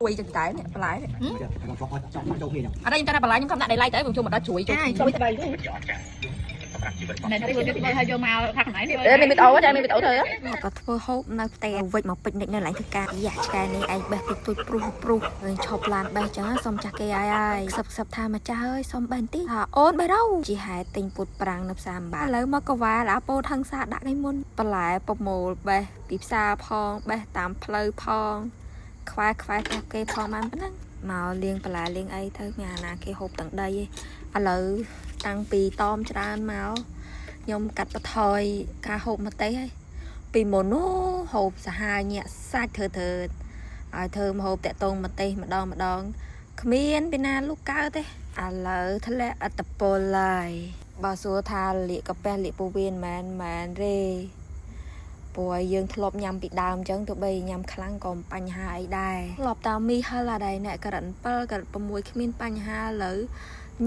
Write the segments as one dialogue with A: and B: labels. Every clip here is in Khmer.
A: ជួយចឹងតែនេះបន្លែនេះ
B: ចូលគ្នាចឹង
A: អត់ទេខ្ញុំតែបន្លែខ្ញុំខំដាក់ដៃឡៃទៅខ្ញុំចូលមកដល់ជ្រួយចូល
C: អាជួយស្ដីទៅណែធ្វើទៅធ្វើឲ្យយកមកថាកន្លែងនេះ
A: អេមានវីដេអូចាមានវីដេអូធ្វើ
D: ក៏ធ្វើហូបនៅផ្ទះវិចមកពិចនិចនៅកន្លែងធ្វើការយ៉ាឆ្កែនេះឯងបេះតិចតួចព្រុសព្រុសវិញឈប់ឡានបេះចឹងសុំចាស់គេហើយហើយខ្សឹបខ្សឹបថាម្ចាស់អើយសុំបេះបន្តិចថាអូនបេះរោជាហេតុទិញពុតប្រាំងនៅផ្សារអំបាឥឡូវមកកវ៉ាលអាពោថងសាដាក់ឯមុនបន្លែប្រមូលបេះពីផ្សារផងបេះតាមផ្លូវផងខ្វែខ្វែផ្ទះគេផងបានប៉ុណ្ណឹងមកលាងបន្លែលាងអីទៅមានអាណាគេហូបទាំងដីឯងឥឡូវតាំងពីតមច្រើនមកខ្ញុំកាត់បន្ថយការហូបម្ទេសហើយ ពីមុននោះហូបសាហាវញាក់សាច់ធ្វើធ្វើឲ្យធ្វើម្ហូបតាក់ទងម្ទេសម្ដងម្ដងគ្មានពីណាលូកកើតទេឥឡូវធ្លាក់អត្តពលហើយបើសួរថាលាកកាពះលាកពោះវៀនមែនមែនទេព្រោះយើងធ្លាប់ញ៉ាំពីដើមអញ្ចឹងទោះបីញ៉ាំខ្លាំងក៏មិនបញ្ហាអីដែរធ្លាប់តាមីហិលអដែរអ្នកករ៉ិត7ករ៉ិត6គ្មានបញ្ហាឥឡូវ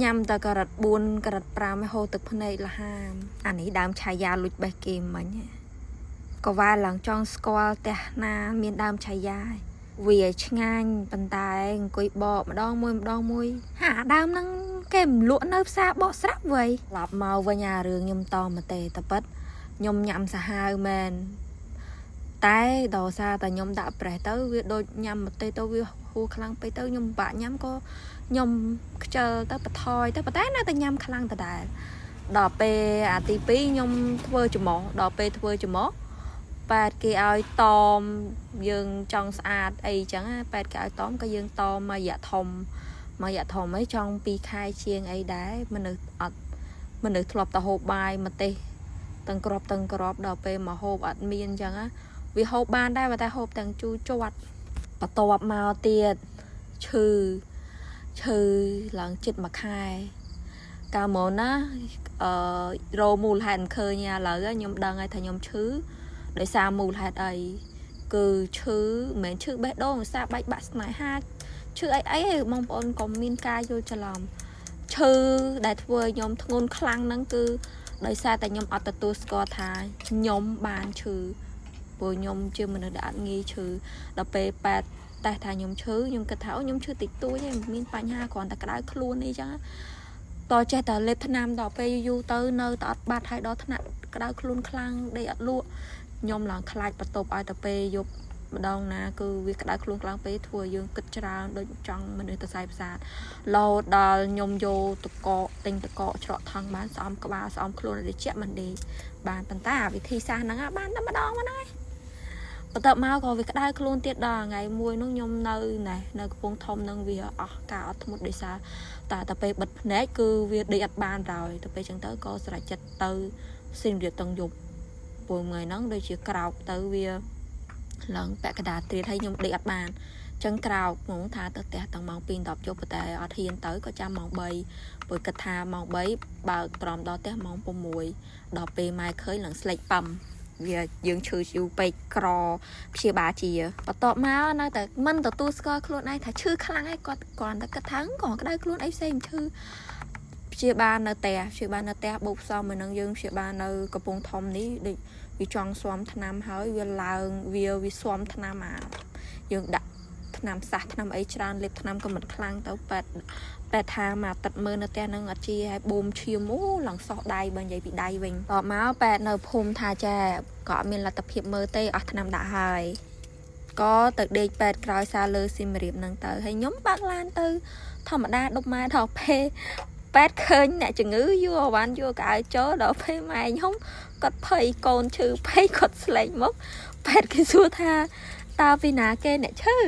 D: ញ៉ាំតែករ៉ិត4ករ៉ិត5ឲ្យហូរទឹកភ្នែកលហាមអានេះដើមឆាយាលួចបេះគេមិញហ៎ ក៏វ៉ាឡើងចង់ស្គាល់ផ្ទះណាមានដើមឆាយាឯងវាឆ្ងាញ់ប៉ុន្តែអង្គុយបកម្ដងមួយម្ដងមួយហាដើមហ្នឹងគេមិនលក់នៅផ្សារបកស្រាប់វៃឡប់មកវិញអារឿងខ្ញុំតមកទេតប៉ិតខ្ញុំញ៉ាំសាហាវមែនតែដោយសារតែខ្ញុំដាក់ប្រេះទៅវាដូចញ៉ាំម្ទេសទៅវាហួរខ្លាំងពេកទៅខ្ញុំពិបាកញ៉ាំក៏ខ្ញុំខ្ជិលទៅបន្ថយទៅប៉ុន្តែនៅតែញ៉ាំខ្លាំងដដែលដល់ពេលអាទី2ខ្ញុំធ្វើច្រមុះដល់ពេលធ្វើច្រមុះ ប៉ែតគេឲ្យតមយើងចង់ស្អាតអីចឹងណាប៉ែតគេឲ្យតមក៏យើងតមមករយៈធំមករយៈធំអីចង់2ខែជាងអីដែរមនុស្សអត់មនុស្សធ្លាប់តែហូបបាយម្ទេសទាំងក្របទាំងក្របដល់ពេលមកហូបអត់មានចឹងណាវាហូបបានដែរប៉ុន្តែហូបទាំងជូរជាត់បន្ទាប់មកទៀតឈឺឈឺឡើងចិត្តមួយខែកាលមកណាអឺរោមូលហេតុមិនឃើញទេឥឡូវខ្ញុំដឹងហើយថាខ្ញុំឈឺ ដោយសារមូលហេតុអីគឺឈឺមិនមែនឈឺបេះដូងដោយសារបែកបាក់ស្នេហាឈឺអីអីឯងបងប្អូនកុំមានការយល់ច្រឡំឈឺដែលធ្វើឲ្យខ្ញុំធ្ងន់ខ្លាំងហ្នឹងគឺដោយសារតែខ្ញុំអត់ទទួលស្គាល់ថាខ្ញុំបានឈឺព្រោះខ្ញុំជាមនុស្សដែលអត់ងាយឈឺដល់ពេលប៉ែតតេស្តថាខ្ញុំឈឺខ្ញុំគិតថាអូខ្ញុំឈឺតិចតួចទេមិនមានបញ្ហាគ្រាន់តែក្តៅខ្លួនអីចឹងតចេះតែលេបថ្នាំដល់ពេលយូរៗទៅនៅតែអត់បាត់ហើយដល់ថ្នាក់ក្តៅខ្លួនខ្លាំងដេកអត់លក់ ខ្ញុំឡើងខ្លាចបន្ទប់ឲ្យតែពេលយប់ម្ដងណាគឺវាក្តៅខ្លួនខ្លាំងពេកធ្វើឲ្យយើងគិតច្រើនដូចចង់មនុស្សទៅសាយផ្សាតរហូតដល់ខ្ញុំយកតកកទិញតកកច្រកថង់បានស្អំក្បាលស្អំខ្លួនឲ្យត្រជាក់មិនដេកបានប៉ុន្តែអាវិធីសាស្ត្រហ្នឹងបានតែម្ដងហ្នឹងឯងបន្ទាប់មកក៏វាក្តៅខ្លួនទៀតដល់ថ្ងៃមួយនោះខ្ញុំនៅណែនៅកំពង់ធំហ្នឹងវាអស់ការអត់ធ្មត់ដោយសារតែតែពេលបិទភ្នែកគឺវាដេកអត់បានហើយទៅពេលចឹងទៅក៏ស្រេចចិត្តទៅសៀមរាបទាំងយប់ ព្រោះថ្ងៃហ្នឹងដូចជាក្រោកទៅវាឡើងពាក់កណ្ដាលត្រៀតហើយខ្ញុំដេកអត់បានចឹងក្រោកហ្មងថាទៅផ្ទះតាំងម៉ោង2 10យប់ប៉ុន្តែអត់ហ៊ានទៅក៏ចាំម៉ោង3ព្រោះគិតថាម៉ោង3បើកត្រមដល់ផ្ទះម៉ោង6ដល់ពេលម៉ែឃើញឡើងស្លេកប៉ំវាយើងឈឺយូរពេកក្រព្យាបាលជាបន្ទាប់មកនៅតែមិនទទួលស្គាល់ខ្លួនឯងថាឈឺខ្លាំងហើយគាត់គ្រាន់តែគិតថាក៏ក្តៅខ្លួនអីផ្សេងឈឺ ព្យាបាលនៅផ្ទះព្យាបាលនៅផ្ទះបូកផ្សំមួយនឹងយើងព្យាបាលនៅកំពង់ធំនេះដូចវាចង់ស៊ាំថ្នាំហើយវាឡើងវាវាស៊ាំថ្នាំអាយើងដាក់ថ្នាំសះថ្នាំអីច្រើនលេបថ្នាំក៏មិនខ្លាំងទៅប៉ែតប៉ែតថាមួយអាទិត្យមើលនៅផ្ទះហ្នឹងអត់ជាហើយបូមឈាមអូឡើងសោះដៃបើនិយាយពីដៃវិញតបមកប៉ែតនៅភូមិថាចាក៏អត់មានលទ្ធភាពមើលទេអស់ថ្នាំដាក់ហើយក៏ទៅដេកប៉ែតក្រោយសាលើស៊ីមរៀបហ្នឹងទៅហើយខ្ញុំបើកឡានទៅធម្មតាដប់ម៉ែដល់ពេល ប៉ែតឃើញអ្នកជំងឺយួរអវ៉ាន់យួរកៅចូលដល់ពេលម៉ែខ្ញុំគាត់ភ័យកូនឈឺភ័យគាត់ស្លេកមកប៉ែតគេសួរថាតើពីណាគេអ្នកឈឺ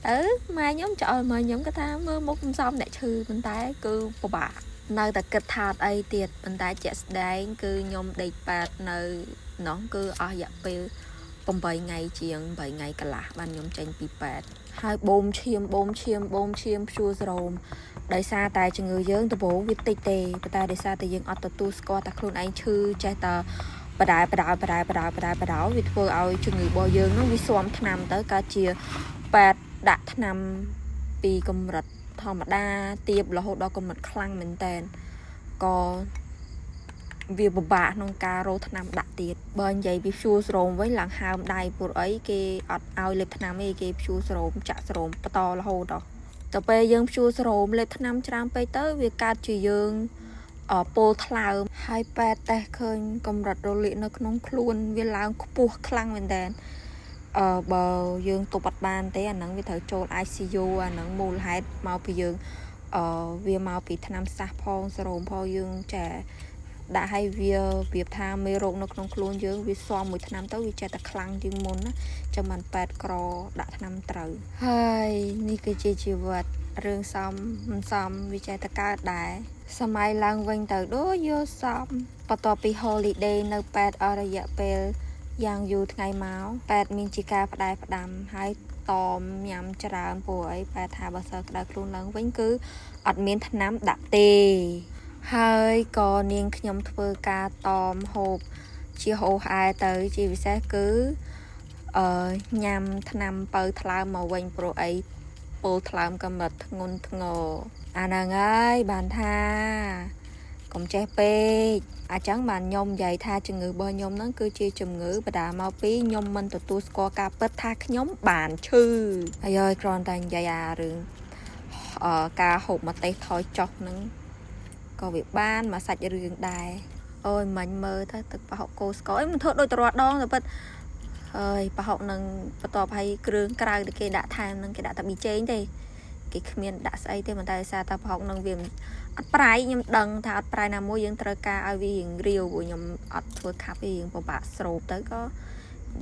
D: ទៅម៉ែខ្ញុំចោលម៉ែខ្ញុំគាត់ថាមើលមុខមិនសមអ្នកឈឺប៉ុន្តែគឺពិបាកនៅតែគិតថាអត់អីទៀតប៉ុន្តែជាក់ស្ដែងគឺខ្ញុំដេកប៉ែតនៅនោះគឺអស់រយៈពេល8ថ្ងៃជាង8ថ្ងៃកន្លះបានខ្ញុំចេញពីប៉ែតហើយបូមឈាមបូមឈាមបូមឈាមព្យួរសរោម ដោយសារតែជំងឺយើងដំបូងវាតិចទេប៉ុន្តែដោយសារតែយើងអត់ទទួលស្គាល់តែខ្លួនឯងឈឺចេះតែបដាយបដាយបដាយបដាយបដាយបដាយវាធ្វើឲ្យជំងឺរបស់យើងនោះវាស៊ាំថ្នាំទៅកើតជាប៉ែតដាក់ថ្នាំពីកម្រិតធម្មតាទៀបរហូតដល់កម្រិតខ្លាំងមែនតែនក៏ វាពិបាកក្នុងការរកថ្នាំដាក់ទៀតបើនិយាយពីព្យួរស្រោមវិញឡើងហើមដៃព្រោះអីគេអត់ឲ្យលេបថ្នាំទេគេព្យួរស្រោមចាក់ស្រោមបន្តរហូតដល់ទៅពេលយើងព្យួរស្រោមលេបថ្នាំច្រើនពេកទៅវាកើតជាយើងអពោលថ្លើមហើយប៉ែតតេះឃើញកម្រិតរលាកនៅក្នុងខ្លួនវាឡើងខ្ពស់ខ្លាំងមែនតើអឺបើយើងទប់អត់បានទេអាហ្នឹងវាត្រូវចូល ICU អាហ្នឹងមូលហេតុមកពីយើងអឺវាមកពីថ្នាំសះផងសរោមផងយើងចាដាក់ឲ្យវាប្រៀបថាមេរោគនៅក្នុងខ្លួនយើងវាស៊ាំមួយថ្នាំទៅវាចេះតែខ្លាំងជាងមុនណាចាំបានប៉ែតក្រដាក់ថ្នាំត្រូវហើយនេះគឺជាជីវិតរឿងសំមិនសំវាចេះតែកើតដែរសម័យឡើងវិញទៅដូចយកសំបន្ទាប់ពី holiday នៅប៉ែតអស់រយៈពេលយ៉ាងយូរថ្ងៃមកប៉ែតមានជាការផ្ដែផ្ដាំហើយតមញ៉ាំច្រើនព្រោះអីប៉ែតថាបើសិនក្តៅខ្លួនឡើងវិញគឺអត់មានថ្នាំដាក់ទេ ហើយក៏នាងខ្ញុំធ្វើការតមហូបជាហោហែទៅជាពិសេសគឺអឺញ៉ាំថ្នាំបើថ្លើមមកវិញព្រោះអីពលថ្លើមកម្រិតធ្ងន់ធ្ងរអាហ្នឹងហើយបានថាកុំចេះពេកអញ្ចឹងបានខ្ញុំនិយាយថាជំងឺរបស់ខ្ញុំហ្នឹងគឺជាជំងឺបដាមកពីខ្ញុំមិនទទួលស្គាល់ការពិតថាខ្ញុំបានឈឺហើយហើយគ្រាន់តែនិយាយអារឿងអឺការហូបម្ទេសថយចុះហ្នឹង ក៏វាបានមកសាច់រឿងដែរអូយមិញមើលទៅទឹកប្រហុកគោស្ករអីមិនធ្វើដូចតរដងទៅពិតហើយប្រហុកនឹងបន្ទាប់ឲ្យគ្រឿងក្រៅដែលគេដាក់ថែមនឹងគេដាក់តែប៊ីចេងទេគេគ្មានដាក់ស្អីទេប៉ុន្តែដោយសារតែប្រហុកនឹងវាអត់ប្រៃខ្ញុំដឹងថាអត់ប្រៃណាមួយយើងត្រូវការឲ្យវារៀងរាវព្រោះខ្ញុំអត់ធ្វើខាប់ទេរៀងពិបាកស្រូបទៅក៏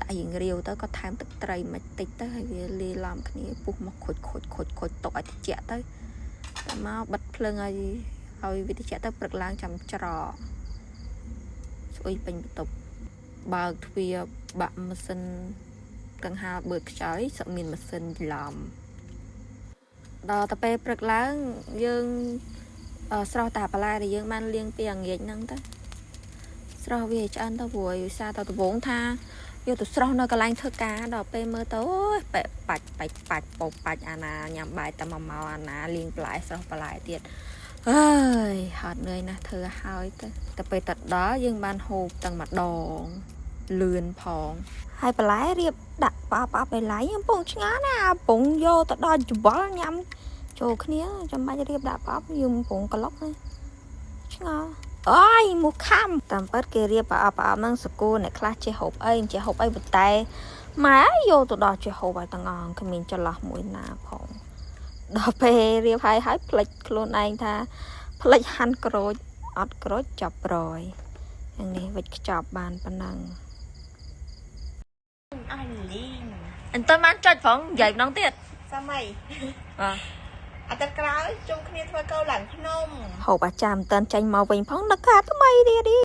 D: ដាក់រៀងរាវទៅក៏ថែមទឹកត្រីមួយតិចទៅហើយវាលាយឡំគ្នាពុះមកខុចខុចខុចខុចទុកឲ្យត្រជាក់ទៅតែមកបិទភ្លើងឲ្យ ហើយវាតិចទៅព្រឹកឡើងចាំច្រកស្អុយពេញបន្ទប់បើកទ្វារបាក់ម៉ាស៊ីនកង្ហារបឺតខ្យល់សឹកមានម៉ាស៊ីនច្រឡំដល់ទៅពេលព្រឹកឡើងយើងអឺស្រស់តាបន្លែដែលយើងបានលាងពីអងាចហ្នឹងទៅស្រស់វាឲ្យឆ្អិនទៅព្រោះឧស្សាហ៍ទៅដំបងថាយកទៅស្រស់នៅកន្លែងធ្វើការដល់ពេលមើលទៅអូយបែកបាច់បាច់បាច់ពោបាច់អាណាញ៉ាំបាយតែមួយម៉ោងអាណាលាងបន្លែស្រស់បន្លែទៀត អើយហត់នឿយណាស់ធ្វើហើយទៅតែពេលទៅដល់យើងបានហូបទាំងម្ដងលឿនផងហើយបន្លែរៀបដាក់ប៉ាប៉ាបេឡៃខ្ញុំពងឆ្ងាណាពងយកទៅដល់ច្បល់ញ៉ាំចូលគ្នាចាំបាច់រៀបដាក់ប៉ាប់យើងពងក្លុកណាឆ្ងល់អើយមកខំតាមពិតគេរៀបប៉ាប៉ាហ្នឹងសកូអ្នកខ្លះចេះហូបអីមិនចេះហូបអីប៉ុន្តែម៉ែយកទៅដល់ចេះហូបឲ្យទាំងអង្គគ្មានចន្លោះមួយណាផង ដល់ពេលរៀបហើយហើយផ្លិចខ្លួនឯងថាផ្លិចហាន់ក្រូចអត់ក្រូចចាប់ប្រយយ៉ាងនេះវិចខ្ចប់បានប៉ុណ្ណឹង
E: អស់លីង
A: អន្តែបានចុចផងនិយាយម្ដងទៀត
E: សម័យ
A: បាទ
E: អាទិត្យក្រោយជុំគ្នាធ្វើកោឡើងភ្នំ
D: ហូបអាចារ្យមិនតាន់ចេញមកវិញផងនឹកអាថ្មីទៀតអី